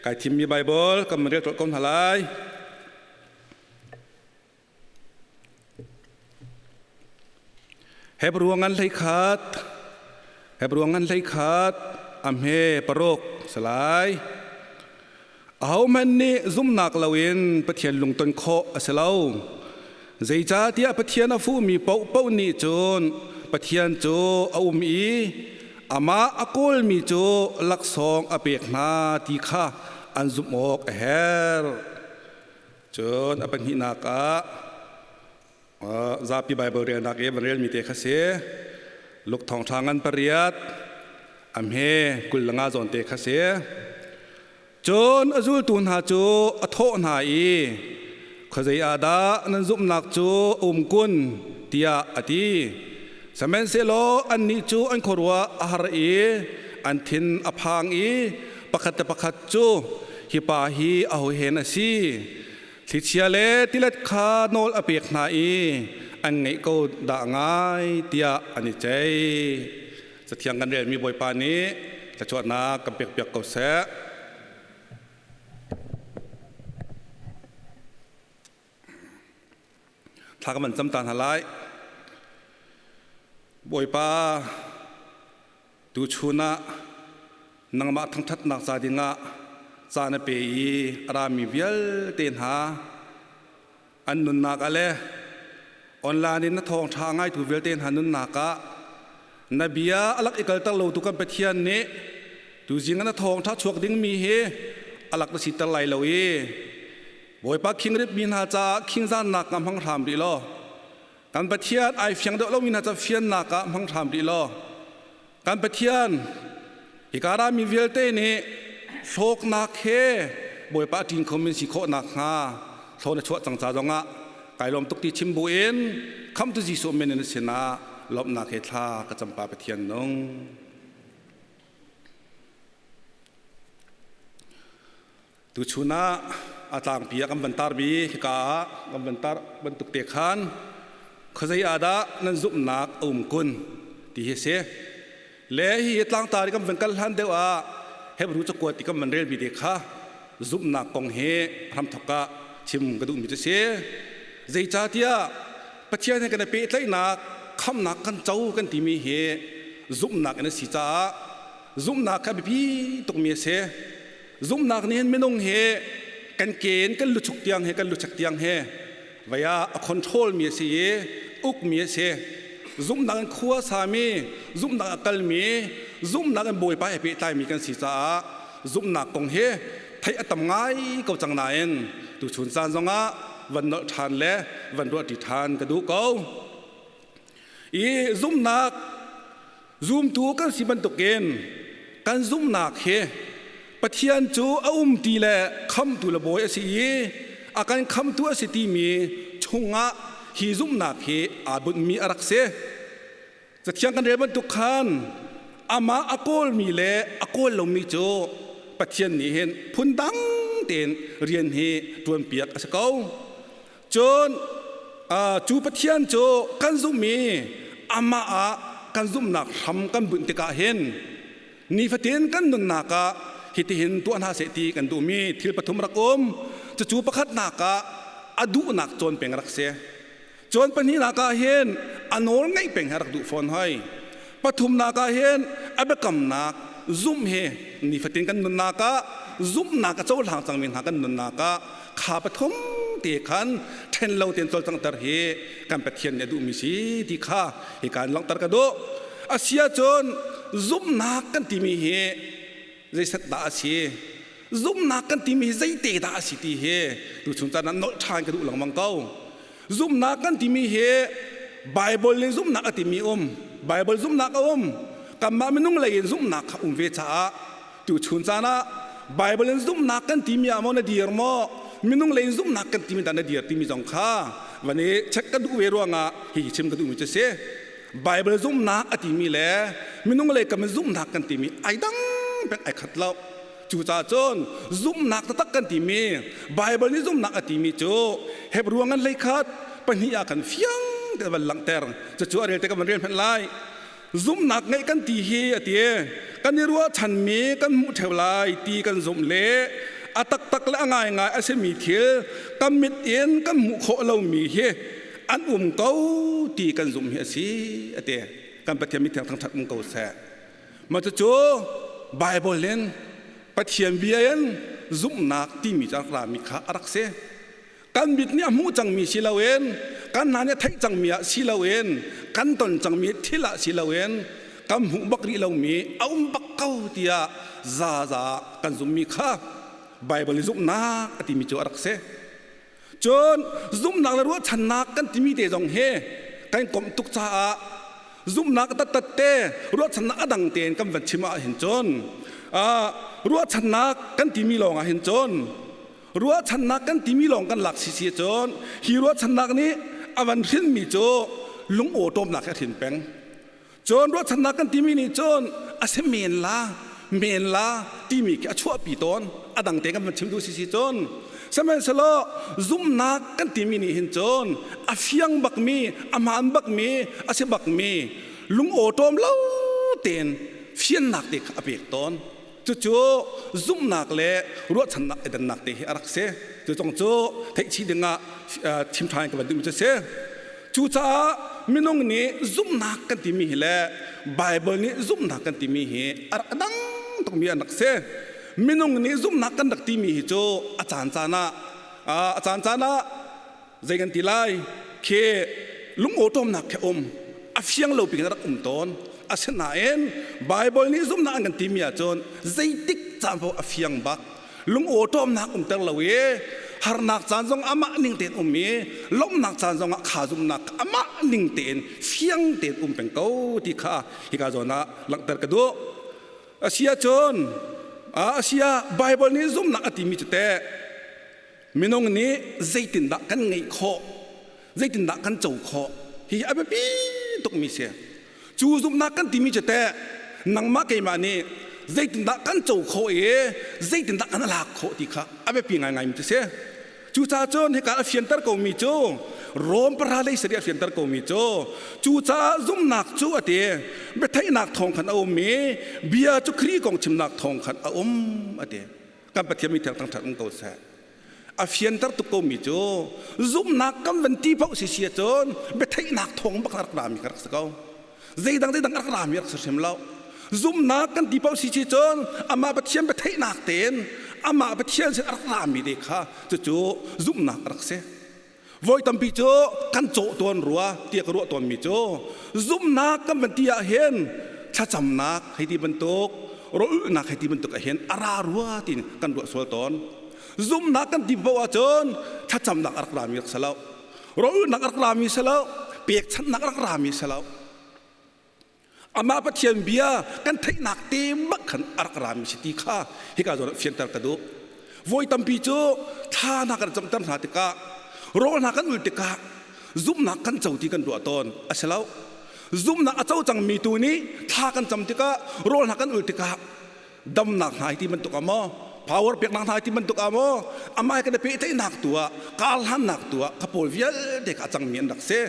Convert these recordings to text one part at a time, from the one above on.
Kai thimmi Bible kan rel ko hna lai. Hebru ngan hlei khat Hebru ngan hlei khat a hme paruk salai. Ahohmanh nih zumhnak loin Pathian lungton khawh a si lo. Zeicahtiah Pathian a fuhmi paohpaoh nih cun Pathian cu a um i amah a kawlmi cu laksawng a pek hna ti kha an zumh awk a herh. Cun a pahnihnak ah zapi Baibal relnak i van relmi te kha si. Luke thawngṭha ngan pariat a hme 25 zawn te kha si. Cun a zultu hna cu a thawh hna i, Khuazei ah dah nan zumhnak cu a um kun? tiah a ti. Sihmanhsehlaw annih cu an khuaruah a har i an thin a phang i pakhat le pakhat cu, Hi pa hi aho hen a si? Thlichia le tilet kha nawl a pek hna i an ngeih ko dah ngai, tiah an i ceih. Cathiang kan relmi Bawipa nih thluachuahnak kan pekpiak ko seh. Thla kan van cam ta hna lai. Bawipa, tuchun ah nangmah thangṭhatnak ca dingah ca na pe i a rami vialte hna an nunnak ah le online in na thawngṭha ngaitu vialte hna nunnak ah na bia a lak i kalter lotu kan Pathian nih tuzing ah na thawngṭha chuak dingmi hi a lak na siter lai lo i Bawipa khingrit mi hna caah khingzannak ah hmang hram rih law kan Pathian ai fiang deuh lomi hna ca fiannak ah hmang hram rih law kan Pathian hika rami vialte nih hlawknak he Bawipa a ṭin khomi si khawh nakhnga thlaw na chuah cang ca zongah kai lawm tuk ti chim buin khamtu Jesuh min in sinah lawmhnak he thla ka campa Pathian nung. Tuchun ah a tlangpi ah kan van tarmi hika ah kan van tar bantuk te khan khuazei ah dah nan zumhnak a um kun ti hi a si. Le hi tlangtar i kan van kal hlan deuh ah Hebrew cakuat i kan van relmi te kha zumhnak kong hi hramthok ah chim ka duhmi cu si. Zeicahtiah Pathian he kan i pehtlaihnak khamnak kan co kan timi hi zumhnak in a si caah zumhnak kha biapi tukmi a si. Zumhnak nih hin minung hi kan ke in kan luchuk tiang he kan luchek tiang he vaya a control mi a si i uk mi a si. Zumhnak in khua sami, zumhnak a kalmi, zumhnak in Bawipa he pehtlaimi kan si caah zumhnak kong hi theih a tam ngai ko cang nain tuchun caan zongah van nolh ṭhan le van ruahṭi ṭhan ka duh ko. I zumhnak Zumtu kan si bantukin kan zumhnak hi Pathian cu a um ti le khamtu le bawi a si i a kan khamtu a si timi chungah hi zumhnak hi aa bunhmi a rak si. Cathiang kan rel bantuk khan amah a kawlmi le a kawl lomi cu Pathian nih hin phundang tein rian hi ṭuanpiak a si ko. Cun cu Pathian cu kan zumh i amah ah kan zumhnak hram kan bunh tikah hin nifatin kan nunnak ah hitihin tuah hna seh ti kan duhmi thil pathum rak um. Cucu pakhatnak ah a duhnak cawn peng rak si. Cun pahnihnak ah hin a nawl ngeih peng hi rak duh fawn hoi. Pathumnak ah hin a biakamnak zumh hi nifatin kan nunnak ah zumhnak a cohlang cangmi hna kan nunnak ah kha pathum te khan ṭhen lo tein cawlcanghter hi kan Pathian nih a duhmi si ti kha hika in langhter ka duh. A si ahcun zumhnak kan timi hi zeiset dah a si? Zumhnak kan timi hi zeite dah a si ti hi tuchun caan ah nolh ṭhan ka duh lengmang ko. Zumhnak kan timi hi Baibal in zumhnak a timi um. Baibal zumhnak a um. Kanmah minung lei in zumhnak kha um ve caah tuchun caan ah Baibal in zumhnak kan timi ah maw na dir maw minung lei in zumhnak kan timi dah na dir timi zong kha van i check ka duh ve ruangah hihi chim ka duhmi cu si. Baibal zumhnak a timi le minung lei kam in zumhnak kan timi ai dang peng ai khat lo. Cucaah cun zumhnak taktak kan timi Baibal nih zumhnak a timi cu Hebru ngan hlei khat pahnih ah khan fiang tein van langhter. Cucu a rel te kan van rel hmanh lai. Zumhnak ngeih kan ti hi a ti. Kan i ruahchanmi kan hmuh ṭheo lai ti kan zumh le A taktak le a ngaingai a simi thil kan mit in kan hmuh khawh lomi hi an um ko ti kan zumh hi a si, a ti. Kan Pathian mithiang thangṭhat um ko seh. Mah cucu Baibal in Pathian bia in zumhnak timi cu a rak rami kha a rak si. Kan mit nih a hmuh cangmi si loin, kan hna nih a theih cangmi ah si loin, kan ton cangmi thil ah si loin, kan hmuh bak rih lomi a um bak ko tiah zaza kan zummi kha Baibal i zumhnak a timi cu a rak si. Cun zumhnak le ruahchannak kan timi te zong hi kan komh tuk caah zumhnak a tattat te, ruahchannak a dang tein kan van chim ah hin cun, ruahchannak kan timi lawng ah hin cun, ruahchannak kan timi lawng kan lak sisi cun hi ruahchannak nih a van hrinmi cu lungawṭawmnak hi a hrin peng. Cun ruahchannak kan timi nih cun a si men la, men la timi khi a chuahpi tawn. A dang te kan van chim duh sisi cun, sihmanhsehlaw zumhnak kan timi nih hin cun a fiang bakmi, a hmaan bakmi, a si bakmi, lungawṭawm lo tein fiannak te kha a pek tawn. Cucu zumhnak le ruahchannak i dannak te hi a rak si. Cu zong cu theihchih dingah chim ṭhan ka van duhmi cu a si. Cucaah minung nih zumhnak kan timi hi le Baibal nih zumhnak kan timi hi a rak dang tukmi an rak si. Minung nih zumhnak kan rak timi hi cu a caancaan ah a caancaan ah zei kan ti lai khi lungawṭawmnak khi um a fiang lo piin a rak um tawn. Asinain Baibal nih zumhnak an kan timi ahcun zeitik caan paoh a fiang bak, lungawṭawmnak umter lo i harnak caan zong amah ning tein um i lawmhnak caan zong ah kha zumhnak amah ning tein fiang tein um peng ko ti kha hika zawn ah langhter ka duh. Asiahcun asia Baibal nih zumhnak a timi cu teh minung nih zeitindah kan ngeih khawh, zeitindah kan co khawh, hi a biapi tukmi si. Cu zumhnak kan timi cu teh nangmah keimah nih zeitindah kan co khawh i zeitindah kan lak khawh ti kha a biapi ngaingai mi cu si. Cucaah cun hika a fianter komi cu Rom pahra lei sari a fianter komi cu, cucaah zumhnak cu a ti, biatheihnak thawng khan a um i bia cu Khrih kong chimnak thawng khan a um, a ti. Kan Pathian mi thiang thangṭhat um ko seh. A fianter tuk komi cu zumhnak kan van ti paoh si si ahcun biatheihnak thawng bak rak rami ka rak si ko. Zeidang zeidang rak rami rak si hrim lo. Zumhnak kan ti paoh si si cun amah Pathian biatheihnak tein amah Pathian sin a rak rami te kha cucu zumhnak a rak si. Voi tampi cu kan cawh tawn rua tiah ka ruah tawnmi cu zumhnak kan van ti ah hin thlacamnak hei ti bantuk, rawlulhnak hei ti bantuk ah hin a ra rua tiin kan ruah sual tawn. Zumhnak kan ti paoh ahcun thlacamnak a rak rami rak si lo, rawlulhnak a rak rami si lo, pekchanhnak a rak rami si lo. Amah Pathian bia kan theihnak te bak khan a rak rami si ti kha hika zawn ah fianter ka duh. Voi tampi cu thla hna kan camter hna tikah, rawl hna kan ul tikah zumhnak kan co ti kan ruah tawn. A si lo. Zumhnak a co cangmi tu nih thla kan cam tikah, rawl hna kan ul tikah damnak hna hi ti bantuk ah maw, power peknak hna hi ti bantuk ah maw, amah kan i pehtlaihnak tu ah, karhlannak tu ah kha pawl vialte kha a cangmi an rak si.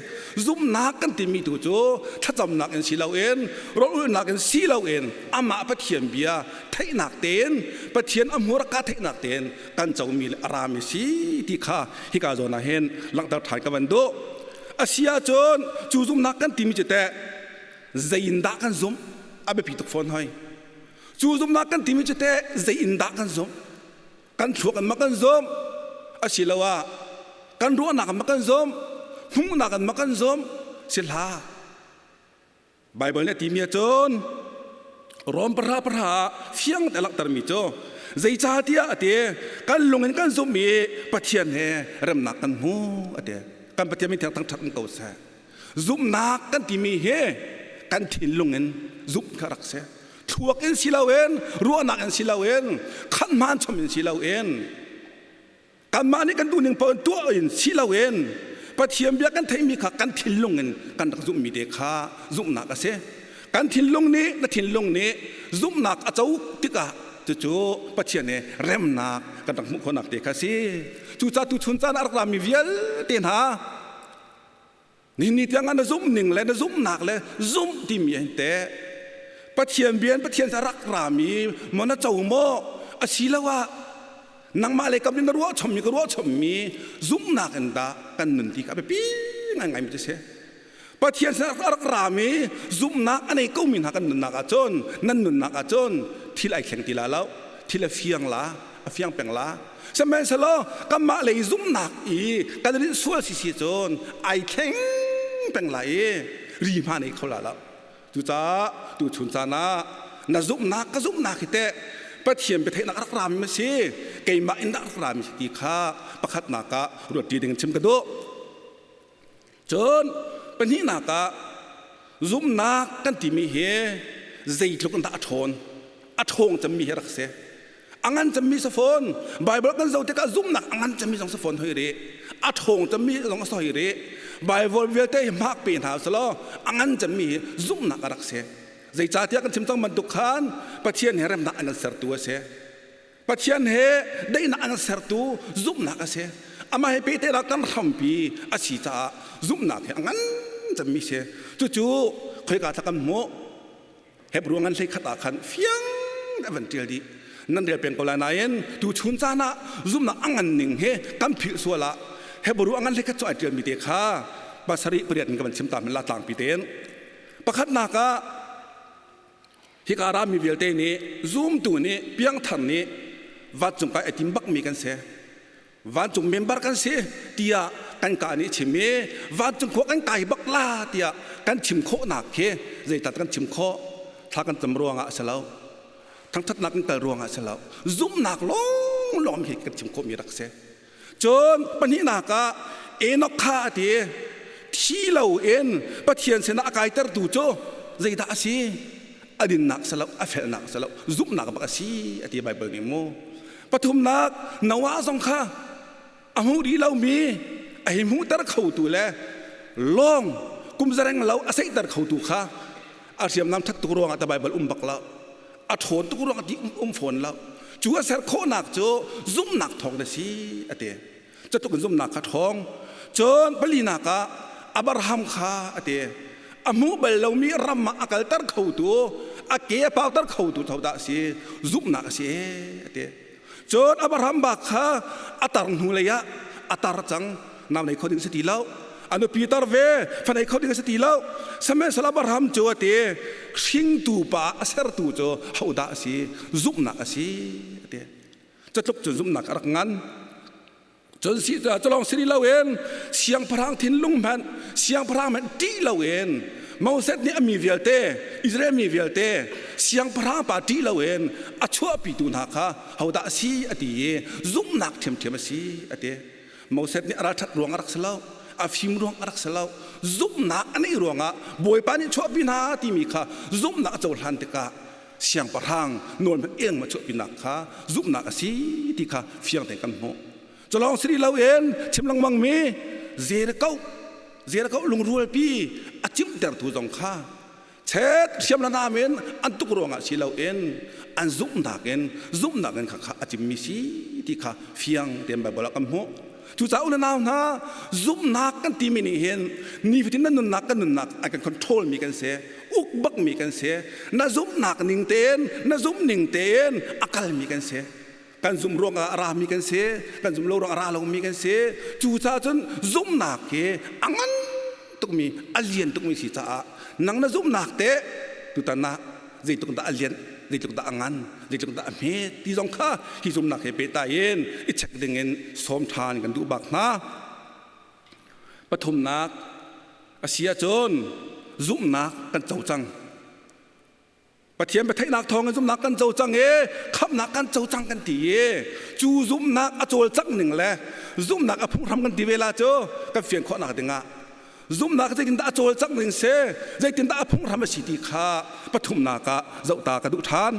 Zumhnak kan timi tu cu thlacamnak in si loin, rawlulnak in si loin, amah Pathian bia theihnak tein, Pathian a hmurka theihnak tein kan comi le a rami si ti kha hika zawn ah hin langhter ṭhan ka van duh. A si ahcun cu zumhnak kan timi cu teh zei in dah kan zumh? A biapi tuk fawn hoi. Cu zumhnak kan timi cu teh zei in dah kan zumh? Kan thluak in ma kan zumh? Asiloah kan ruahnak in ma kan zumh? Hmuhnak in ma kan zumh? Si hlah. Baibal nih a timi ahcun Rom pahra pahra ah fiang te langhtermi cu zeicahtiah a ti, kan lung in kan zumh i Pathian he remnak kan hmu, a ti. Kan Pathian min thiang thangṭhat um ko seh. Zumhnak kan timi hi kan thinlung in zumh kha rak si. Thluak in si loin, ruahnak in si loin, khan hmaan chom in si loin, kanmah nih kan duhning paoh in tuah in si loin, Pathian bia kan theihmi kha kan thinlung in kan rak zumhmi te kha zumhnak a si. Kan thinlung nih, na thinlung nih zumhnak a co tikah cucu Pathian he remnak kan rak hmuh khawhnak te kha a si. Cucaah tuchun caan ah a rak rami vialte hna nihin ni tiang ah na zumh ning le na zumhnak le zumh timi hin teh Pathian bia in Pathian sa rak rami maw na co maw, asiloah? Nangmah le kam in na ruah chommi ka ruah chommi zumhnak in dah kan nun ti kha a biapi ngaingaimi cu si. Pathian sin a rak rami zumhnak a nei komi hna kan nunnak ahcun nan nunnak ahcun thil ai thleng ti la lo, thil a fiang la, a fiang peng la. Sihmanhsehlaw kanmah lei zumhnak i kan rinh sual si si cun ai thleng peng lai i ri hma nei kho la lo. Cucaah tuchun caan ah na zumhnak ka zumhnak hi teh Pathian biatheihnak rak rami ma si, keimah in dah rak rami si ti kha pakhatnak ah ruatṭi ding in chim ka duh. Cun pahnihnak ah zumhnak kan timi hi zeitluk in dah a ṭhawn, a ṭhawng cemmi hi rak si. A ngan cemmi si fawn. Baibal kan zoh tikah zumhnak a ngan cemmi zong si fawn hoi rih. A ṭhawng cemmi zong a si hoi rih. Baibal vialte hi hmak pe hna usih a ngan cemmi hi zumhnak a rak si. Zeicahtiah kan chim cang bantuk khan Pathian he remnak an kan sertu a si. Pathian he daihnak an sertu zumhnak a si. Amah he pehtlaihnak kan hrampi a si caah zumhnak hi a ngan cemmi si. Cucu khoika thla kan hmuh? Hebru ngan hlei khat ah khan fiang a van ṭial dih. Nan rel peng ko lai nain tu chun caan ah zumhnak a ngan ning hi kan philh sual ah Hebru a ngan hlei khat cu ai ṭialmi te kha pasarih pariat in ka van chim ta men la tlangpi tein. Pakhatnak ah Hika rami vialte nih zumtu nih piangthar nih vancung kai a tim bakmi kan si. Vancung member kan si tiah kan ka nih chim i vancung khua kan kai bak la tiah kan chim khawhnak khi zeitat kan chim khawh thla kan cam ruangah a si lo. Thangthatnak kan kal ruangah a si lo. Zumhnak lawnglawng hi kan chim khawhmi rak si. Cun pahnihnak ah Enoch kha a ti thi loin Pathian sinah a kaitertu cu zeidah a si? A dinnak si lo, a felnak si lo, zumhnak bak a si a ti Baibal nih mu. Pathumnak Noah zong kha a hmu rih lomi a hi hmuhter khotu le lawng kum zareng lo a seihter khotu kha a hriamnam that tuk ruangah ta Baibal um bak lo. A ṭhawn tuk ruangah ti um fawn lo. Cu a ser khawhnak cu zumhnak thawng na si a ti. Catluk in zumhnak kha ṭhawng. Cun palinak ah Abraham kha a ti. A hmuh bal lomi ram ah a kalter khotu, a ke a pauter khotu hodah a si? Zumhnak a si a ti. Cun Abraham bak kha a tar hnu lei ah a tar cang. Nau nei kho ding si ti lo. A nupi tar ve, fa nei kho ding si ti lo. Sihmanhsehlaw Abraham cu a ti, hringtu pa a sertu cu hodah a si? Zumhnak a si a ti. Catluk cu zumhnak a rak ngan. Cun si culawng si loin siangpahrang thinlung hmanh siangpahrang hmanh ṭih loin Moses nih a mi vialte Israel mi vialte siangpahrang pa ṭih loin a chuahpitu hna kha hodah a si a ti i zumhnak ṭhiamṭhiam a si a ti. Moses nih a ralṭhat ruang a rak si lo, a fim ruang a rak si lo. Zumhnak a neih ruangah Bawipa nih chuahpi hna timi kha zumhnak a cohlan tikah siangpahrang nawl hmanh eng ma chuahpinak kha zumhnak a si ti kha fiang tein kan hmuh. Culawng si rih loin chim lengmang mi Jericho Jericho lungrualpi a cimhtertu zong kha chet hriam le nam in an tuk ruangah si loin an zumhnak in zumhnak in kha a cimmi si ti kha fiang tein Baibal ah kan hmuh. Cucaah u le nau hna zumhnak kan timi nih hin nifatin na nunnak kan nunnak a kan control mi kan si uk bakmi kan si na zumhnak ning tein na zumh ning tein a kalmi kan si kan zumh ruangah a rami kan si kan zumh lo ruangah a ra lomi kan si cucaah cun zumhnak hi a ngan tukmi a lian tukmi si caah nang na zumhnak te tutan ah zeitluk dah a lian zeitluk dah a ngan zeitluk dah a hme ti zong kha hi zumhnak he pehtlai in i check ding in sawm ṭhan kan duh bak hna. Pathumnak a si ahcun zumhnak kan co cang. Pathian biatheihnak thawng in zumhnak kan co cang i khamhnak kan co cang kan ti i cu zumhnak a cawlcangh ning le zumhnak a phunghram kan ti ve la cu kan fian khawhnak dingah Zumhnak zeitindah a cawlcangh ning si, zeitindah a phunghram a si ti kha pathumnak ah zohta ka duh ṭhan.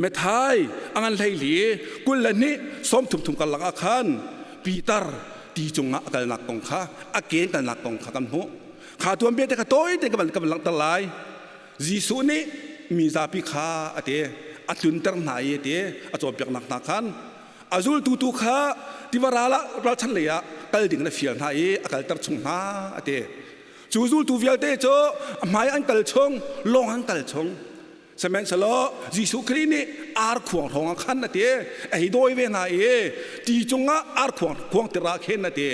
Methai a ngan hleili 22 sawmthum thum karlak ah khan Peter ti cungah a kalnak kong kha a ken kalnak kong kha kan hmuh. Kha tuanbia te kha tawi te ka van langhter lai. Jesuh nih mi zapi kha a ti a tlunter hna i a ti a cawnpiaknak hna khan A zultu tu kha tiva ral ah ralchan lei ah kal ding in a fial hna i a kalter chung hna a ti. Cu zultu vialte cu a hmai an kal chung, lawng an kal chung. Sihmanhsehlaw Jesuh Khrih nih Ar khuang hrawng ah khan a ti. A hei dawi ve hna i ti cungah ar khuang khuang tir ah khin a ti.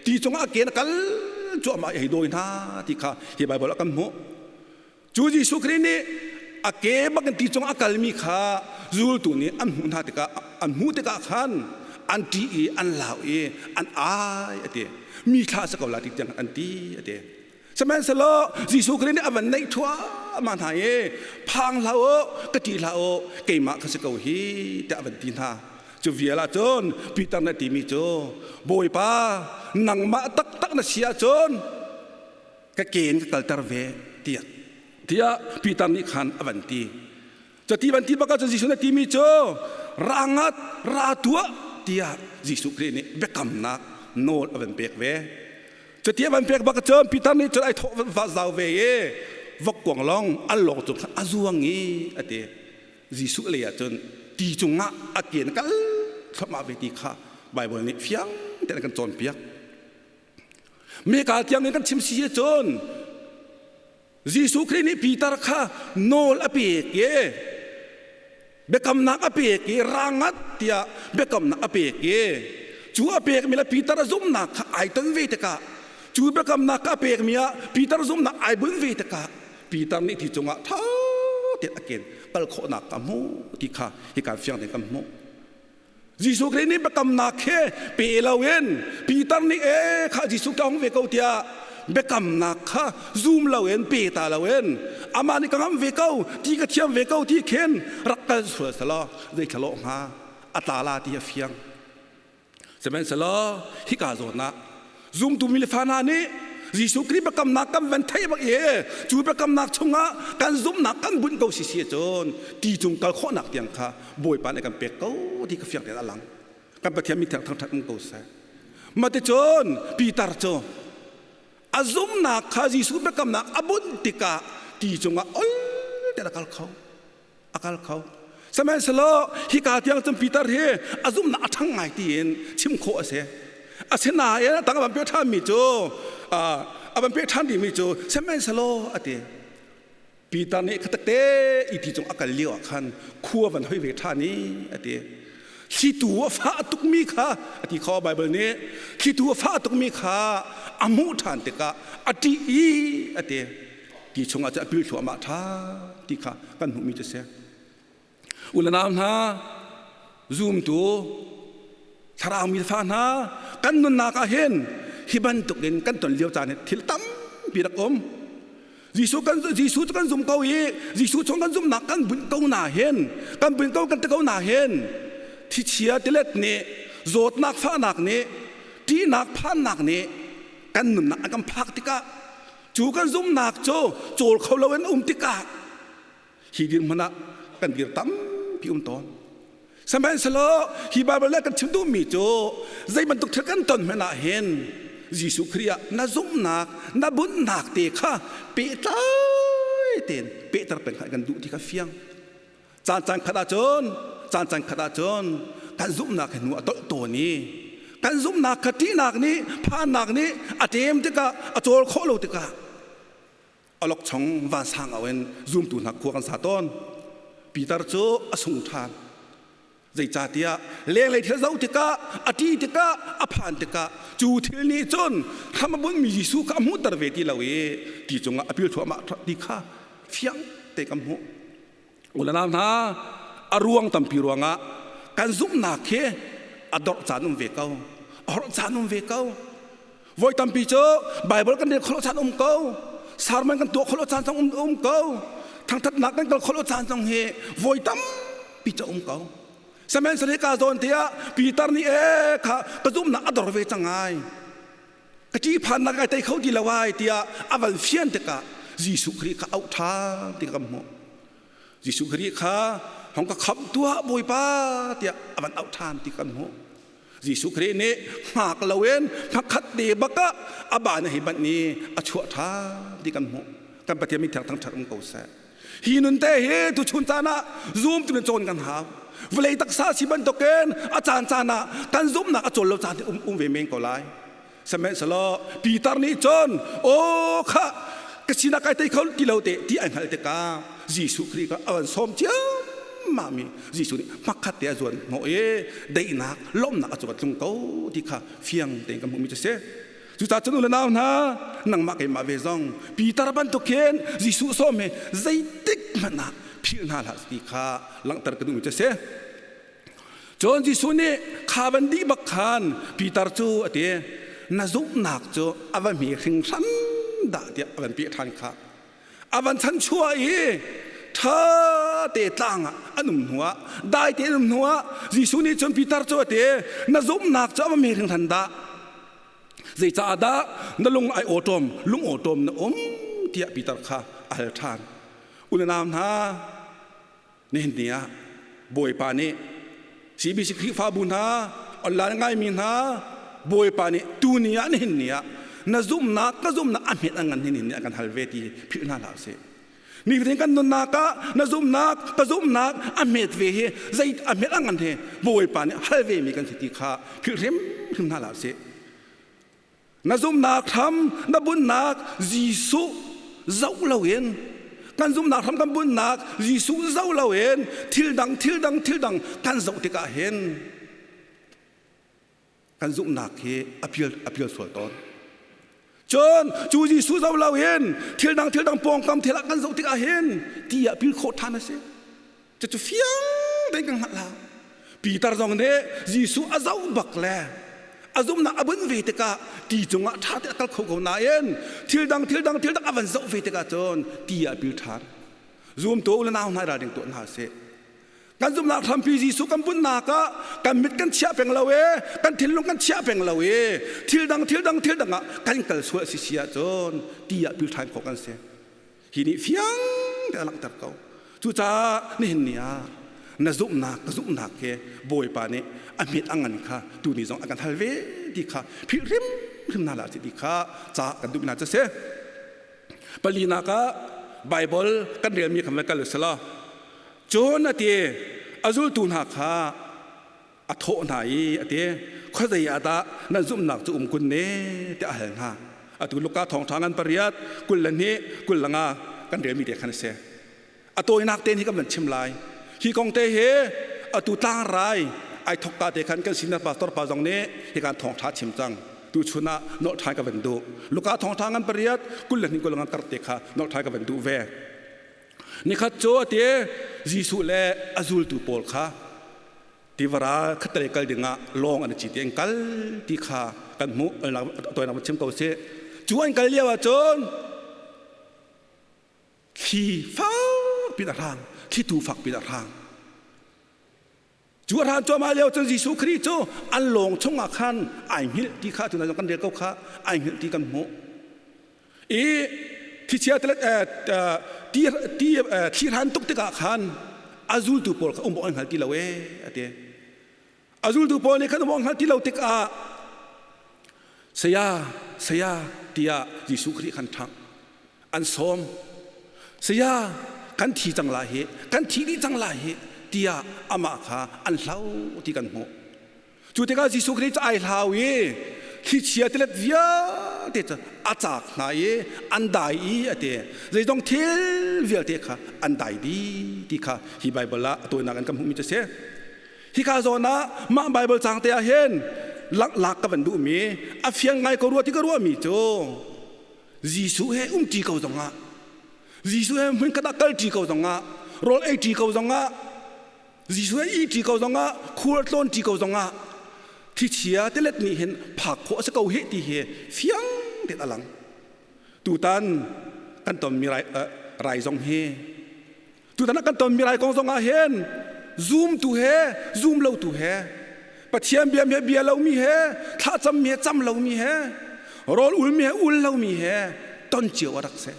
Ti cungah a ke na kal cuahmah i hei dawi hna ti kha hi Baibal ah kan hmuh. Cu Jesuh Khrih nih a ke bakin ti cungah a kalmi kha zultu nih an hmuh hna tikah an hmuh tikah khan an ṭih i an lau i an ai a ti. Mi thla a si ko la ti tiang an ti a ti. Sihmanhsehlaw Jesuh Khrih nih a van naih thluahmah hna i phang hlah u, ka ṭih hlah u, keimah ka si ko hi tiah a van ti hna. Cu vial ah cun Peter nih a timi cu Bawipa nangmah taktak na si ahcun ka ke in ka kalter ve tiah tiah Peter nih khan a van ti. Cuti van ti bak ahcun Jesuh nih a timi cu ra ngat ra tuah tiah Jesuh Khrih nih biakamnak nawl a van pek ve. Cuti a van pek bak cun Peter nih cun ai thawh va zau ve i vokkuang lawng an lawng cung khan a zuang i a ti. Jesuh lei ah cun ti cungah a ke in kal thluahmah ve ti kha Baibal nih fiang tein a kan cawnpiak. Meka tiang in kan chim si cun Jesuh Khrih nih Peter kha nawl a pek i biakamnak a pek i rangat tiah biakamnak a pek i cu a pekmi le Peter a zumhnak kha ai ton ve tikah cu biakamnak kha a pekmi ah Peter zumhnak ai bunh ve tikah Peter nih ti cungah tha tein a ken kal khawhnak ka hmuh ti kha hika fiang tein kan hmuh. Jesuh Khrih nih biakamnak he pe loin Peter nih e kha Jesuh ka hung ve ko tiah biakamnak kha zum loin pe ta loin amah nih ka ngam ve ko ti ka thiam ve ko ti khin rak kal sual selaw zei thlalawh hnga a tla la ti a fiang. Sihmanhsehlaw hika zawn ah zumtu mi le fa hna nih Jesuh Khrih biakamnak kan van theih bak i cu biakamnak chungah kan zumhnak kan bunh ko si si cun ti cung kal khawhnak tiang kha Bawipa nih kan pek ko ti ka fiang tein a lang. Kan Pathian mi thiang thangṭhat um ko seh. Maticun Peter cu a zumhnak kha Jesuh biakamnak a bunh tikah ti cungah ol tein a kal kho. A kal kho. Sihmanhsehlaw hika tiang cun Peter hi a zumhnak a ṭhang ngai tiin chim khawh a si. Asinain a tang a van peh ṭhanmi cu a van peh ṭhan rihmi cu sihmanhsehlaw a ti. Peter nih khatakte i ti cung a kal lio ah khan khua van hoi ve ṭhan i a ti. Thlitu a fah tukmi kha a ti kho Baibal nih thlitu a fah tukmi kha a hmuh ṭhan tikah a ṭih i a ti. Ti chungah cun a pil thluahmah ṭha ti kha kan hmuhmi cu si. U le nau hna, zumtu thlarau mi fa hna, kan nunnak ah hin hi bantukin kan ton lio caan hi thil tampi rak um. Jesuh kan Jesuh cu kan zum ko i Jesuh chung kan zumhnak kan bunh ko na hin kan bunh ko kan ti ko na hin thichia tilet nih zawtnak fahnak nih ṭihnak phannak nih kan nunnak an kan phak tikah Cu kan zumhnak cu cawl kho loin um tikah hi dirhmun ah kan dir tampi um tawn. Sihmanhsehlaw hi Baibal nih kan chim duhmi cu zei bantuk thil kan ton hmanh ah hin Jesuh Khrih ah na zumhnak, na bunhnak te kha pehtlai tein pehter peng kha kan duh ti kha fiang. Caan caan khat ahcun caan caan khat ahcun kan zumhnak hi hnu a tolh tawn i kan zumhnak kha ṭihnak nih phannak nih a ṭem tikah a cawl khawh lo tikah awlokchong vansang au in zumtu hna khua kan sa tawn. Peter cu a sung ṭhan. Zeicahtiah lenglei thil zoh tikah a ṭih tikah a phan tikah cu thil nih cun hram a bunhmi Jesuh kha a hmuhter ve ti lo i ti cungah a pil thluahmah ti kha fiang te kan hmuh. U le nau hna, a ruang tampi ruangah kan zumhnak hi a dorh caan um ve ko, a horh caan um ve ko. Voi tampi cu Bible kan rel khawh caan um ko, sermon kan tuah khawh caan zong um ko, thangthatnak kan kal khawh caan zong hi voi tampi cu um ko. Sihmanhsehlaw ka zawn tiah Peter nih ee kha ka zumhnak a dor ve cang ai. Ka ṭihphannak kai tei kho ti lo ai tiah a van fian tikah Jesuh Khrih kha auh ṭhan ti kan hmuh. Jesuh Khrih kha hong ka khamh tuah Bawipa tiah a van auh ṭhan ti kan hmuh. Jesuh Khrih nih hngak loin hmakhat te bak ah a ban hi banh i a chuah ṭhan ti kan hmuh. Kan Pathian min thiang thangṭhat um ko seh. Hi nun te hi tuchun caan ah zum tu cawn kan hau. Vawlei taksa si bantukin a caan caan ah kan zumhnak a cawl lo caan te um, um ve men ko lai. Sihmanhsehlaw Peter nih cun aw kha ka sinah kai tei kho ti lo te ti ai hngalh tikah Jesuh Khrih kha a van sawm ciammam. thluammah mi Jesuh nih hmakhat te a zuan hnawh i daihnak lawmhnak a cung a tlung ko ti kha fiang tein kan hmuhmi cu si. Cucaah cun u le nau hna, nangmah keimah ve zong Peter bantuk khin Jesuh sawm hi zeitik hmanh ah philh hna hlah ti kha langhter ka duhmi cu a si. Cun Jesuh nih kha van dih bak khan Peter cu a ti, na zumhnak cu a va hme hringhran dah tiah a van peh ṭhan kha. A van chanchuah i ṭha te tlang ah an um hnuah dai te an um hnuah Jesuh nih cun Peter cu a ti, na zumhnak cu a va hme hringhran dah. Zeicaah dah na lung ai awṭawm, lung awṭawm na um tiah Peter kha a hal ṭhan. Unau hna, nihin ni ah Bawipa nih CBC Khrihfabu hna, online ngaimi hna, Bawipa nih tuni ah nihin ni ah na zumhnak ka zumhnak a hmet a ngan hin ni a kan hal ve ti philh hna hlah usih. Nifatin kan nunnak ah na zumhnak ka zumhnak a hmet ve hi zei a hmet a ngan hi Bawipa nih hal ve mi kan si ti kha philh hrimhrim hna hlah usih. Na zumhnak hram na bunnak Jesuh zoh loin kan zumhnak hram kan bunnak Jesuh zoh loin thil dang thil dang thil dang kan zoh tikah hin kan zumhnak hi a pial a pial sual tawn. Cun cu Jesuh zoh loin thil dang thil dang pawngkam thil ah kan zoh tikah hin ti ah pil khawh ṭhan a si. Cucu fiang tein kan hngalh hau. Peter zong nih Jesuh a zoh bak le a zumhnak a bunh ve tikah ti cungah ṭha te a kal kho ko nain thil dang thil dang thil dang a van zoh ve tikah cun ti ah pil ṭhan. Zumtu u le nau hna ralring tuah hna sih. Kan zumhnak hrampi Jesuh kan bunhnak ah kan mit kan chiah peng lo e, kan thinlung kan chiah peng lo e, thil dang thil dang thil dang ah kan kal sual si si ahcun ti ah pil ṭhan khawh kan si. Hi nih fiang te a langhter ko. Cucaah nihin ni ah na zumhnak ka zumhnak he Bawipa nih a hmet a ngan kha tuni zong a kan hal ve ti kha philh hrimhrim hna hlah ti kha ca kan duh hna cu si. Palinak ah Bible kan relmi kha kal usila cun a ti a zultu hna kha a thawh hna i a ti khuazei ah dah nan zumhnak cu um kun ne tiah a hal hna. Atu Luka thawngṭha ngan pariat 22 25 kan relmi te khan a si. A tawinak te hi kan van chim lai. Hi kong te hi atu tlangrai ai thokka te khan kan senior pastor pa zong nih hi kan thawngṭha chim cang. Tu chun ah nolh ṭhan ka van duh. Luka thawngṭha ngan pariat 22 25 kar te kha nolh ṭhan ka van duh ve. Nikhat cu a ti Jesuh le a zultu pawl kha tivara khattelei kal dingah lawng an i cit i an kal ti kha kan hmuh. Tawinak chim ko sih. Cu an kal lio ahcun thli fak pin a hrang, thlitu fak pin a hrang. Cu a hran cuahmah lio cun Jesuh Khrih cu an lawng chungah khan ai hngilh ti kha tuna kan rel ko kha ai hngilh ti kan hmuh. I thichia ti ti thli hran tuk tikah khan a zultu pawl kha um awk an hngal ti lo ee a ti. A zultu pawl nih khan um awk an hngal ti lo tikah saya saya tiah Jesuh Khrih khan ṭhangh an sawm. Saya kan thi cang lai hi kan thi dih cang lai hi tiah amah kha an hlau ti kan hmuh. Cu tikah Jesuh Khrih cu ai hlau i thlichia tilet vialte cu a caak hna i an dai i a ti. Zeizong thil vialte kha an dai dih ti kha hi Baibal ah a tawinak in kan hmuhmi cu a si. Hika zawn ah mah Baibal caang te ah hin lak ka van duhmi a fiang ngai ko rua ti ka ruahmi cu Jesuh he umṭi ko zongah Jesuh he hmunkhat ah kalṭi ko zongah rawl eiṭi ko zongah Jesuh he ihṭi ko zongah khual tlawnṭi ko zongah thichia tilet nih hin phak khawh a si ko hih ti hi fiang tein a lang. Tutan kan tonmi rai, rai zong hi tutan ah kan tonmi rai kong zongah hin zumtu he zum lotu he Pathian bia he bia lomi he thlacammi he cam lomi he rawl ulmi he ul lomi he ton cio a rak si.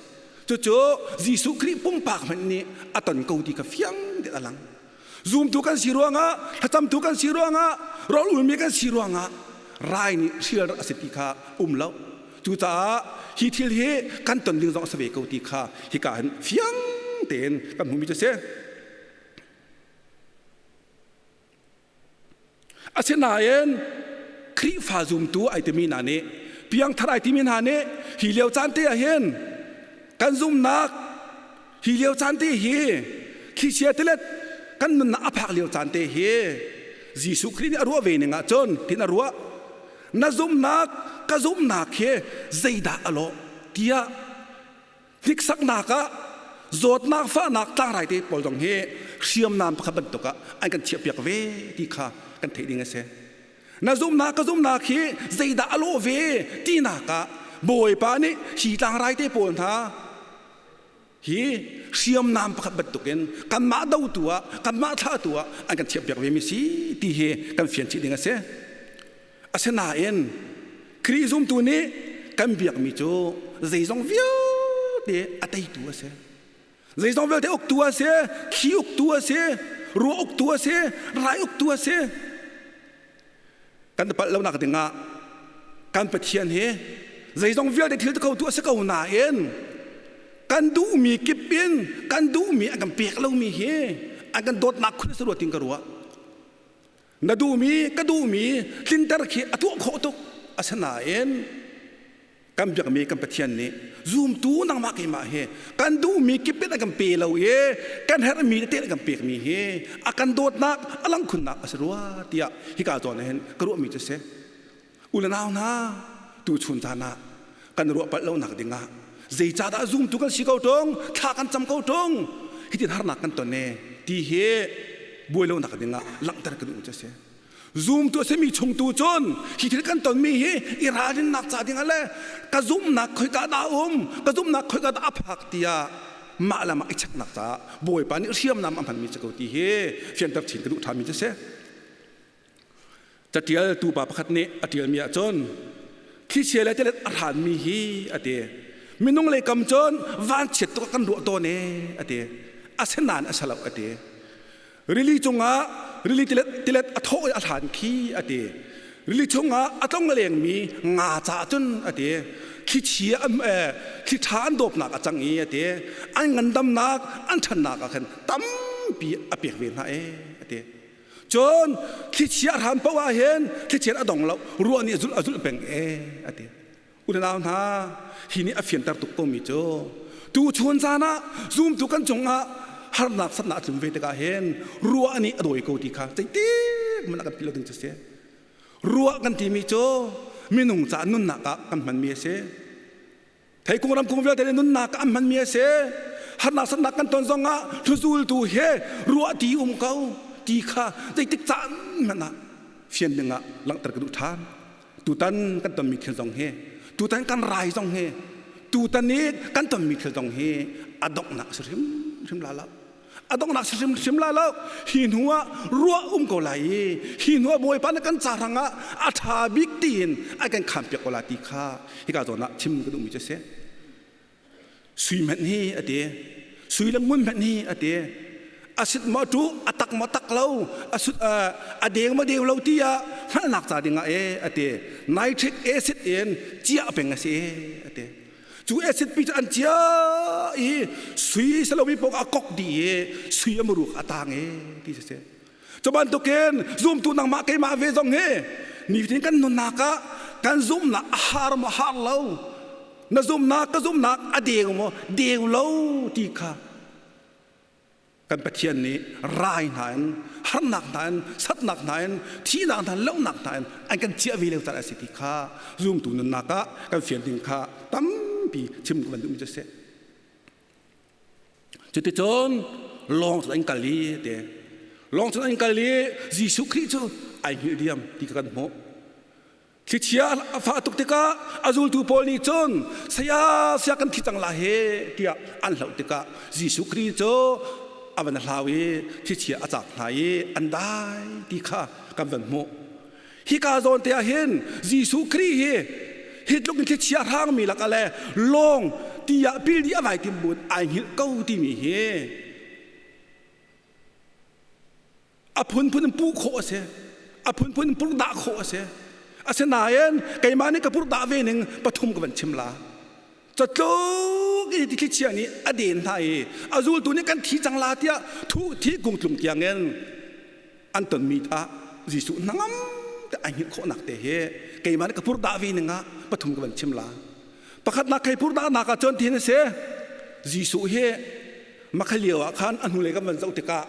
Cucu Jesuh Khrih pumpak hmanh nih a ton ko ti kha fiang tein a lang. Zumtu kan si ruangah, thlacamtu kan si ruangah, rawl ulmi kan si ruangah rai nih hrial a si ti kha um lo. Cucaah hi thil hi kan ton ding zong a si ve ko ti kha hika hin fiang tein kan hmuhmi cu a si. Asinain Khrihfa zumtu ai timi hna nih piangthar ai timi hna nih hi lio caan te ah hin kan zumhnak hi lio caan te hi thlichia tilet Kan nunnak a phak lio caan te hi Jesuh Khrih nih a ruah ve ning ah cun tin a ruah. Na zumhnak ka zumhnak hi zeidah a lawh tiah hniksaknak ah zawtnak fahnak tlangrai te pawl zong hi hriamnam pakhat bantuk ah an kan chiahpiak ve ti kha kan theih ding a si. Na zumhnak ka zumhnak hi zeidah a lawh ve tinak ah Bawipa nih hi tlangrai te pawl hna hi hriamnam pakhat bantukin kanmah dotu ah kanmah thlahtu ah an kan chiahpiak ve mi si ti hi kan fian chih ding a si. Asinain Khrih zumtu nih kan biakmi cu zeizong vialte a teitu a si. Zeizong vialte uktu a si, thli uktu a si, ruah uktu a si, rai uktu a si. Kan palh lonak dingah kan Pathian hi zeizong vialte thil khotu a si ko nain kan duhmi kip in kan duhmi an kan pek lomi hi an kan dawtnak khun a si rua tin ka ruah. Na duhmi ka duhmi tlinter khi a tuah khawh tuk asinain kan biakmi kan Pathian nih zumtu nangmah keimah hi kan duhmi kip in a kan pe lo i kan herhmi tete a kan pekmi hi a kan dawtnak a lang khunnak a si rua tiah hika zawn ah hin ka ruahmi cu si. U le nau hna, tuchun caan ah kan ruah palh lonak dingah zeicahdah zumtu kan si ko ṭung, thla kan cam ko ṭung, hitin harnak kan ton e ti hi buai lonak dingah langhter ka duh cu a si. Zumtu a simi chung tu cun hi thil kan tonmi hi i ralrinnak ca dingah le ka zumhnak khoika dah a um, ka zumhnak khoika dah a phak tiah mah le mah i cheknak caah Bawipa nih hriamnam a hmanmi si ko ti hi fianter chin ka duh ṭhanmi cu a si. Catialtu pa pakhat nih a ṭialmi ahcun thlichia le tilet a hranmi hi a ti. Minung lei kam cun vanchiat tuk ah kan ruah tawn e a ti. Asinain a si lo a ti. Rili cungah rili tilet, tilet a thawh i a hlan khi a ti. Rili chungah a tlong a lengmi nga caah cun a ti. Thlichia an thli ṭha an dawpnak a cang i a ti. An ngandamnak an ṭhannak ah khan tampi a pek ve hna e a ti. Cun thlichia hran paoh ah hin thlichia a dong lo, ruah nih a zulh a zulh peng e a ti. Unau hna, hi nih a fianter tuk komi cu tu chun caan ah zumtu kan cungah harnak satnak a tlun ve tikah hin ruah nih a dawi ko ti kha zeitik hmanh a kan philh lo ding cu si. Ruah kan timi cu minung ca nunnak ah kan hmanmi a si. Theikung ramkung vialte nih nunnak an hmanmi a si. Harnak sannak kan ton zongah hluzultu he ruah ti um ko ti kha zeitik caan hmanh ah fian dingah langhter ka duh ṭhan. Tutan kan tonmi thil zong hi, tutan kan rai zong hi, tutan i kan tonmi thil zong hi a donghnak a si hrimhrim la lo. A donghnak si hrimhrim lai lo. Hi hnu ah ruah um ko lai i hi hnu ah Bawipa nih kan ca hrangah a ṭha bik tiin a kan khampiak ko lai ti kha hika zawn ah chim ka duhmi cu a si. Sui hmanh hi a ti, sui le ngun hmanh hi a ti, a sit maw ṭu, a tak maw tak lo, a sut a deng maw deng lo ti ah hngalhnak ca dingah e a ti. Nitric acid in ciah peng a si e a ti. Cu acid pi cu an cia i sui salomi paoh a kok dih i sui a muruk a tang e ti si. Cu bantukin zumtu nangmah keimah ve zong hi nifatin kan nunnak ah kan zumhnak a har maw har lo na zumhnak ka zumhnak a deng maw deng lo ti kha Kan Pathian nih rai hna in, harnak hna in, satnak hna in, thihnak hna in, lohnak hna in an kan chiah ve lio caan a si ti kha zumtu nunnak ah kan fian ding kha tampi chim ka van duhmi cu a si. Cuticun lawng cun an kal i te lawng cun an kal i Jesuh Khrih cu ai hngilh diam ti kha kan hmuh. Thlichia a fah tuk tikah a zultu pawl nih cun saya saya kan thi cang lai he tiah an hlauh tikah Jesuh Khrih cu a van hlau i thlichia a cak hna i an dai ti kha kan van hmuh. Hika zawn te ah hin Jesuh Khrih hi hi tluk in thlichia hrangmi lakah le lawng ti ah pil dih a vai tim buin ai hngilh ko timi hi A phunphun in puh khawh a si. A phunphun in purhdah khawh a si. Asinain keimah nih ka purhdah ve ning pathum ka van chim la. Catluk i thlichia nih a den hna i a zultu nih kan thi cang la tiah thu thi kung tlung tiangin an tonmi ah Jesuh hnangam te ai hngilh khawhnak te hi keimah nih ka purhdah ve ning ah pathum ka van chim la. Pakhatnak kei purhdahnak ah cun tin a si. Jesuh hi makha lio ah khan a hnulei kan van zoh tikah.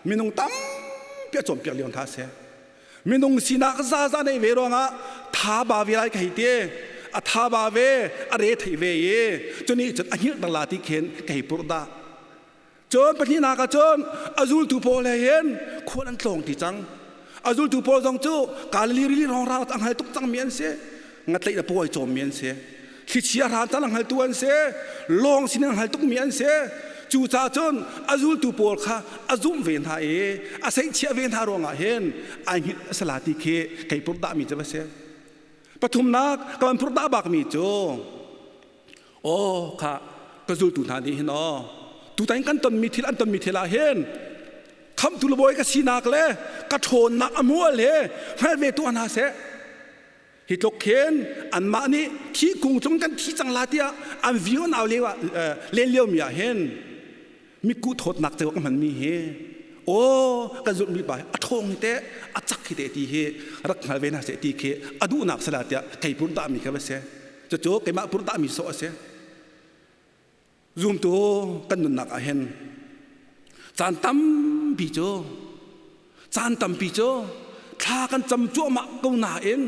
Minung tampi a cawnpiak lio hna a si. Minung sinak zaza nei ve ruangah tha ba ve lai ka hei ti. A tha ba ve, a re thei ve i cuni cun a hngilh la ti khin ka hei purh dah. Cun pahnihnak ah cun a zultu pawl he hin khual an tlawng ti cang. A zultu pawl zong cu Galilee rili rongrang a hngal tuk cangmi an si. Ngatlaih le pawi cawmmi an si. Thlichia hran tal a hngaltu an si. Lawng sin a hngal tukmi an si. Cucaah cun a zultu pawl kha a zumh ve hna i a seihchiah ve hna ruangah hin ai hngilh a si la ti khi kei purhdahmi cu va si. Pathumnak ka van purhdah bakmi cu Aw kha ka zultu hna nih hin aw tutan kan tonmi thil an tonmi thil ah hin khamhtu le bawi ka sinak le ka ṭhawnnak a mual he hngal ve tuah hna seh. Hi tluk khin anmah nih thi kung cung kan thi cang la tiah an vio an au lio ah len lio mi ah hin mitkuh thawtnak ceu ka hmanmi hi aw kan zulhmi pa a ṭhawng hi teh a cak hi teh ti hi rak hngal ve hna seh ti khi a duhnak sala tiah kei purhdahmi kha va si. Cucu keimah purhdahmi sawh a si. Zumtu kan nunnak ah hin caan tampi cu caan tampi cu thla kan cam cuahmah ko nain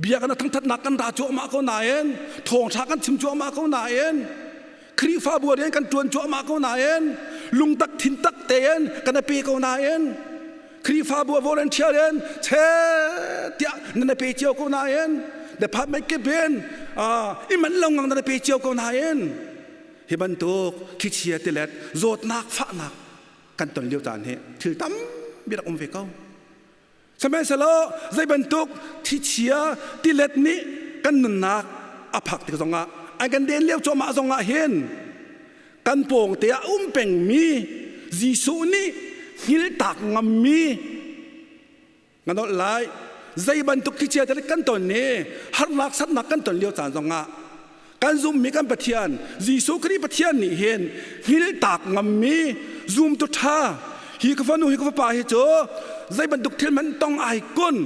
bia kan thangthatnak kan ra cuahmah ko nain thawngṭha kan chim cuahmah ko nain Khrihfabu rian kan ṭuan cuahmah ko nain lungtak thintak tein kan pe ko nain Khrihfabu volunteer in che tiah nan pe cio ko nain department kip in i man lo ngang nan pe cio ko nain hi bantuk thlichia tilet zawtnak fahnak kan ton lio caan hi thil tampi rak um ve ko. Sihmanhsehlaw zei bantuk thlichia tilet nih kan nunnak a phak tik zongah an kan den lio cuahmah zongah hin kan pawngte ah um pengmi Jesuh nih hngiltak ngammi nga nolh lai. Zei bantuk thlichia tilet kan ton ni harnak satnak kan ton lio caan zongah kan zummi kan Pathian Jesuh Khrih Pathian nih hin hngiltak ngammi zumtu ṭha hi ka fanu hi ka fapa hi cu zei bantuk thil hmanh tong ai kun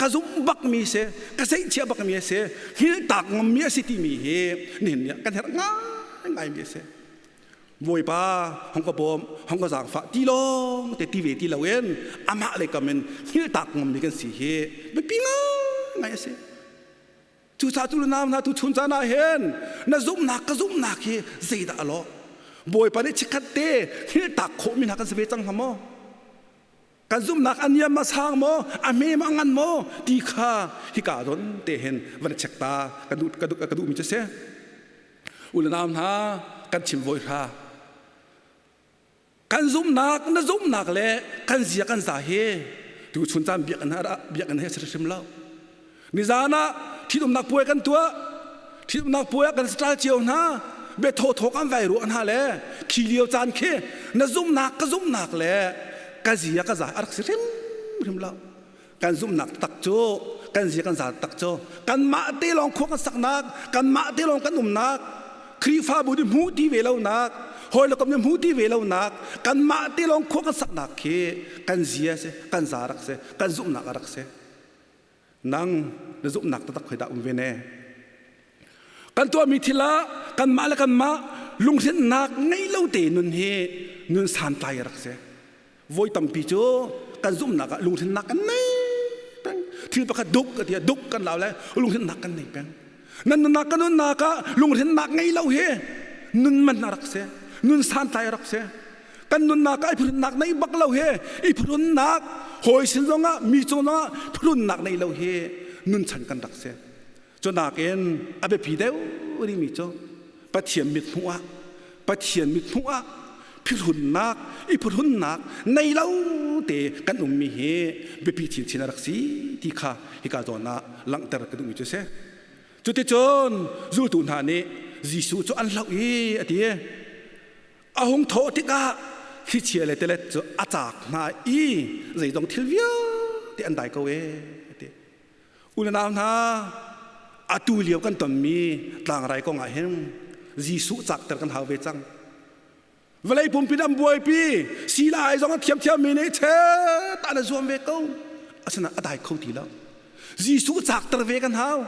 ka zumh bakmi si ka seihchiah bakmi a si hngiltak ngammi a si timi hi nihin ni ah kan herh ngaingaimi a si. Bawipa hong ka bawm hong ka zaangfah ti lawng te ti ve ti loin amah lei kam in hngiltak ngammi kan si hi biapi ngaingai a si. Cucaah cu nau hna tu chun caan ah hin na zumhnak ka zumhnak hi zeidah a lawh? Bawipa nih chikkhat te hngilhtak khawhmi hna kan si ve cang hnga maw? Kan zumhnak a niam a sang maw? A hme maw a ngan maw? Ti kha hika zawn te hin van check ta ka duh ka duh ka duhmi cu si. U le nau hna kan chim voi hra. Kan zumhnak na zumhnak le kan zia kan za hi tu chun caan biakinn ah biakinn he a si hrim lo. Nizan ah ṭhitumnak puai kan tuah. Ṭhitumnak puai ah kan stal cio hna. Bia thawthaw kan vai ruah hna le khi lio caan khi na zumhnak ka zumhnak le ka zia ka za a rak si hrim hrim lo. Kan zumhnak tak cu kan zia kan za tak cu kanmah te lawng khua kan saknak kanmah te lawng kan umnak Khrihfabu nih hmuh ti ve lonak hawi le kom nih hmuh ti ve lonak kanmah te lawng khua kan saknak khi kan zia si kan za rak si kan zumhnak a rak si. Nang na zumhnak taktak khoi dah um ve ne? Kan tuahmi thil ah kanmah le kanmah lunghrinnak ngei lo te nun hi nun santlai a rak si. Voi tampi cu kan zumhnak ah lunghrinnak kan nei peng. Thil pakhat duk ka ti duk kan lau le lunghrinnak kan nei peng. Nan nunnak kan nunnak ah lunghrinnak ngei lo hi nun man a rak si. Nun santlai a rak si. Kan nunnak ah i phurunnak nei bak lo hi i phurunnak hawi sin zongah mi cung zongah phurunnak nei lo hi nun chan kan rak si. Cu nakin a biapi deuh rihmi cu Pathian mithmuh ah Pathian mithmuh ah phirhunnak i phurhunnak nei lo te kan ummi hi biapi chinchin a rak si ti kha hika zawn ah langhter ka duhmi cu a si. Cuticun zultu hna nih Jesuh cu an hlauh i a ti. A hung thawh tikah thlichia le tilet cu a caak hna i zeizong thil vialte an dai ko ee a ti. U le nau hna, atu lio kan tonmi tlangrai kong ah hin Jesuh cakter kan hau ve cang. Vawlei pumpi an buaipi, sila ai zong a thiamthiammi nih chet an zuam ve ko. Asinain a dai kho ti lo. Jesuh cakter ve kan hau.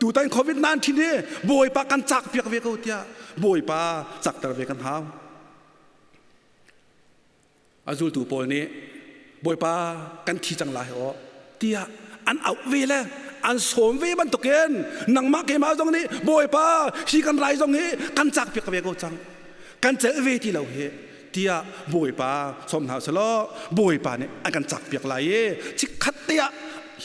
Tutan COVID-19 hi Bawipa kan cak piak ve ko tiah Bawipa cakter ve kan hau. A zultu pawl nih Bawipa kan thi cang lai aw tiah an auh ve le an sawm ve bantukin nangmah keimah zong nih Bawipa hi kan rai zong hi kan cak piak ve ko cang kan celh ve ti lo hi tiah Bawipa sawm hna selaw Bawipa nih an kan cak piak lai i chikkhat te ah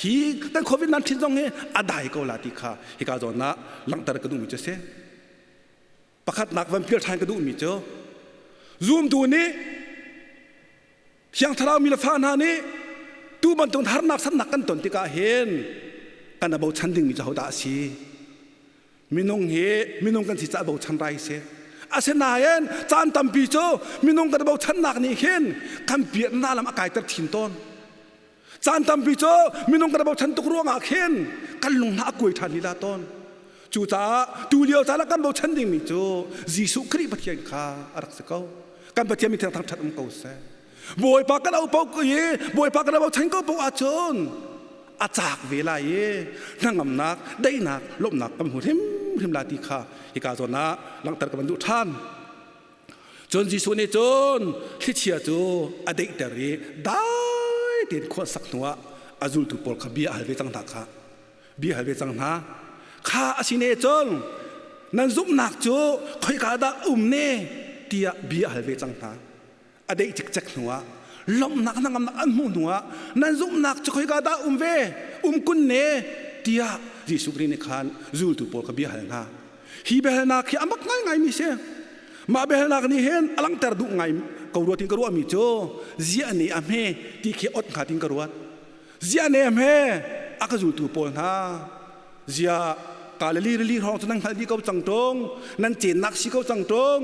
hi kan COVID-19 zong hi a dai ko la ti kha hika zawn ah langhter ka duhmi cu a si. Pakhatnak van pial ṭhan ka duhmi cu zumtu nih Thiang Thlarau mi le fa hna nih tu bantuk harnak sannak kan ton tikah hin kan a bochan dingmi cu hodah a si? Minung hi minung kan si caah bochan rai si. Asinain caan tampi cu minung kan bochannak nih hin kan piahnak lam a kaiter chin tawn. Caan tampi cu minung kan bochan tuk ruangah khin kan lung hna a kuai ṭhan lila tawn. Cucaah tu lio caan ah kan bochan dingmi cu Jesuh Khrih Pathian kha a rak si ko. Kan Pathian mi thiang thangṭhat um ko seh. Bawipa kan au paoh i Bawipa kan bochan ko paoh ahcun a caak ve lai i hnangamnak, daihnak, lawmhnak kan hmu hrimhrim lai ti kha hika zawn ah langhter ka van duh ṭhan. Cun Jesuh nih cun thlichia cu a daihter i dai tein khua sak hnuah a zultu pawl kha bia a hal ve cang hna kha. Bia hal ve cang hna. Kha a si ne cun nan zumhnak cu khoika dah um ne tiah bia a hal ve cang hna. A daih cikcek hnuah lawmhnak hnangamnak an hmuh hnuah nan zumhnak cu khoika dah um ve um kun ne tiah Jesuh Khrih nih khan zultu pawl kha bia hal hna. Hi biahalnak hi a mak ngaingaimi si. Mah biahalnak nih hin a langhter duh ngai ko rua tin ka ruahmi cu ziah nih a hme ti khi ot hnga tin ka ruat. Ziah nih a hme a ka zultu pawl hna. Ziah Galilee rili hrawng cu nan hngalh dih ko cang ṭung, nan cennak si ko cang ṭung,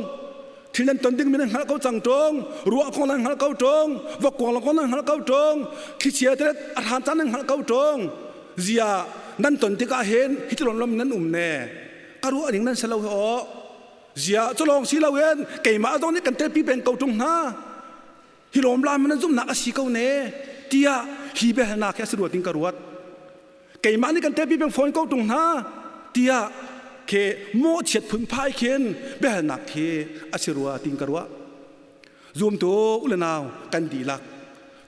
thil nan ton dingmi nan hngalh ko cang ṭung, ruah kong nan hngalh ko ṭung, vokkuang kong nan hngalh ko ṭung, thlichia te a hran caan nan hngalh ko ṭung. Zia nan ton tikah hin hi lom nan um ne ka ruah ning nan si lo hi aw zia cu lawng si loin keimah zong nih kan telpi peng ko ṭung hna hi lawm lam nan zumhnak a si ko ne tiah hi biahalnak hi a si ruat in ka ruat keimah nih kan telpi peng fawn ko ṭung hna tiah ke mawhchiat phunphai khin biahalnak khi a si rua tin ka ruah Zumtu u le nau kan dihlak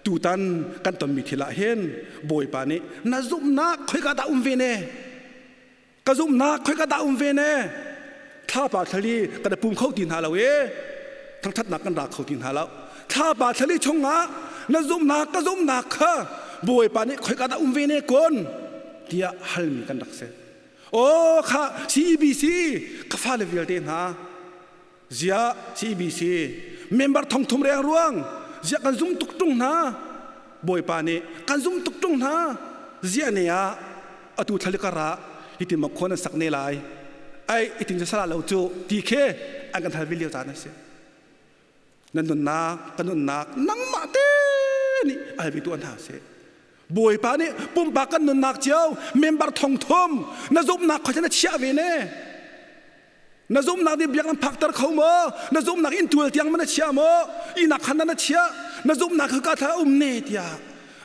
tutan kan tonmi thil ah hin Bawipa nih na zumhnak khoika dah um ve ne? Ka zumhnak khoika dah um ve ne? Thlapa thlali kan i pum kho ti hna lo i thangthatnak kan ra kho ti hna lo. Thlapa thlali chungah na zumhnak ka zumhnak kha Bawipa nih khoika dah um ve ne kun tiah halmi kan rak si. Aw kha CEBC ka fale vialte hna Ziah CBC member thongthum reng ruang ziah kan zum tuk ṭung hna Bawipa nih kan zum tuk ṭung hna ziah ne ah atu thlalikar ah hitin ma khuan an sak ne lai ai itin sala lo cu ti khe an kan hal ve lio caan a si nan nunnak kan nunnak nangmah te nih al ve tu an hna seh Bawipa nih pumpak kan nunnak cio member thongthum na zumhnak khoi na chiah ve ne Na zumhnak nih biak nan phakter kho maw? Na zumhnak in tual tiang ma na chia maw? Ihnak khan na chia? Na zumhnak kha ka thla um ne tiah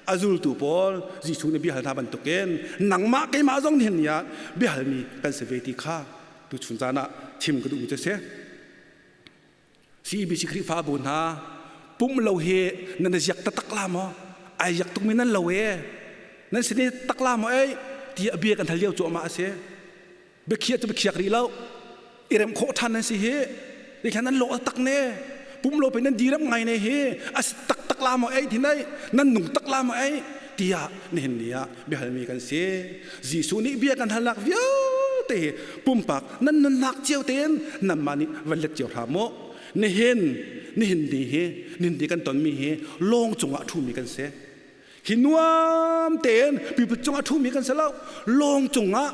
a zultu pawl Jesuh nih biahal hna bantukin nangmah keimah zong nihin ni ah biahalmi kan si ve ti kha tuchun caan ah chim ka duhmi cu a si. CBC Khrihfabu hna pumh lo hi nan i ziak taktak la maw? Ai ziak tukmi nan lo e. Nan sin i tak la maw ei? Tiah bia kan hal lio cuahmah a si. Biakhiah cu biakhiak rih lo. I rem khawh ṭhan nan si hi. Nikhan nan lawh tak ne. Pum lo pe nan direm ngai ne hi. A si taktak la maw ei thin ei. Nan nung tak la maw ei. Tiah nihin ni ah biahalmi kan si. Jesuh nih bia kan halnak vialte hi pumpak nan nunnak cio tein nanmah nih van let cio hram u. Nihin nihin ni hi nihin ni kan tonmi hi lawng cungah ṭhumi kan si. Hi nuam tein pipu cungah ṭhumi kan si lo. Lawng cungah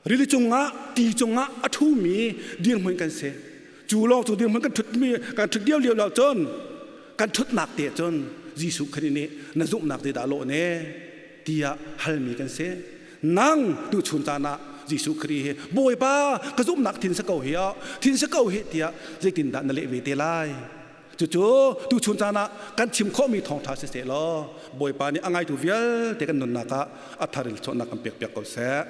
rili cungah ti cungah a ṭhumi dirhmun kan si. Cu lawng cu dirhmun kan ṭhutmi kan ṭhut lio lio lo cun kan ṭhutnak te cun Jesuh Khrih nih na zumhnak te dah lawh ne tiah halmi kan si. Nang tuchun caan ah Jesuh Khrih hi Bawipa ka zumhnak thin si ko hi thin si ko hi tiah zeitindah na leh ve te lai? Cucu tuchun caan ah kan chim khawhmi thawngṭha siseh law Bawipa nih a ngaitu vialte kan nunnak ah a thar in chawhnak kan pekpiak ko seh.